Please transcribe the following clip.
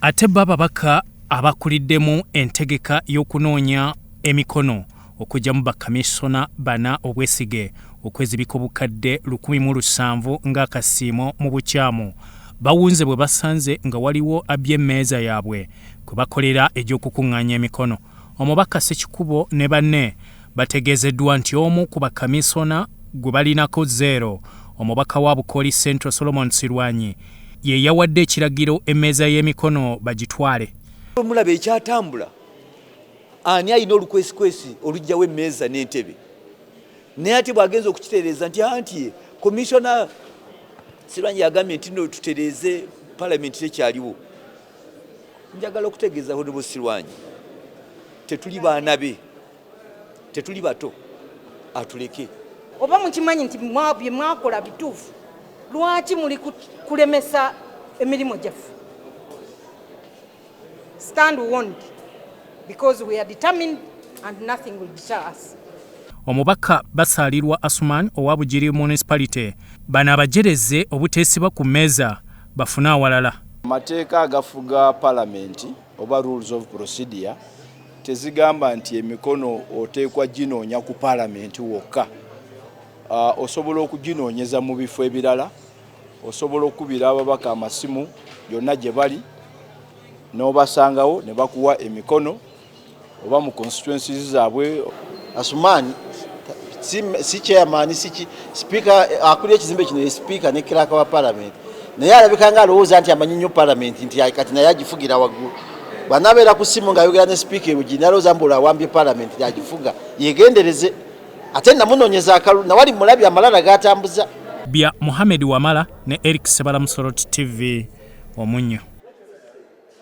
Ate bo ababaka abakuliddemu entegeka y'okunoonya emikono okuggyamu bakamisona bana obwesige okwezibika obukadde 1,700 ng'akasiimo mu bukyamu bawunze bwe basanze nga waliwo abbye emmeeza yaabwe kwe bakolera egy'okukungaanya emikono. Omubaka Ssekikubo ne banne bategeezeddwa nti omu ku bakamisona gwe balinako zeero, omubaka wa Bukooli Central Solomon Silwanyi ye yawadde ekiragiro emmeeza y'emikono bagitwale. Mulaba ekyatambula, ani alina olukwesikwesi oluggyawo emmeeza n'entebe? Naye ate bw'agenza okukitereeza nti anti komishona Silwanyi yagambye nti no tutereeze palamenti tekyaliwo. Njagala okutegeeza Honorable Silwanyi, tetuli baana be, tetuli bato, atuleke. Oba mukimanyi nti bye mwakola bituufu, lwaki muli kulemesa emirimu gyaffe? Stand warned because we are determined and nothing will deter us. Omubaka Basaalirwa Asuman owa Bugiri Municipality bano abajereze obuteesiba ku mmeeza bafune awalala. Amateeka agafuga palamenti oba rules of procedure tezigamba nti emikono oteekwa ginoonya ku palamenti wokka. Osobola okuginoonyeza mu bifo ebirala, osobola okukubira ababaka amasimu yonna gye bali n'obasangawo ne bakuwa emikono oba mu constituencies zaabwe. Asuman si chairman, si speaker, akulira ekizimbe kino ye speaker ne clerk wa parliament, naye alabika nga alowooza nti amanyi nnyo parliament, nti kati naye agifugira waggulu. Bw'anaabeera ku ssimu ng'ayogera ne speaker ebugiri, nalowooza mbu awambye parliament agifuga. Yegendereze, ate namunoonyeza akalulu nawali mulabi amalala gatambuza. Bya Muhammad Wamala ne Eric Sebala, Musoroti TV, Omunnyo.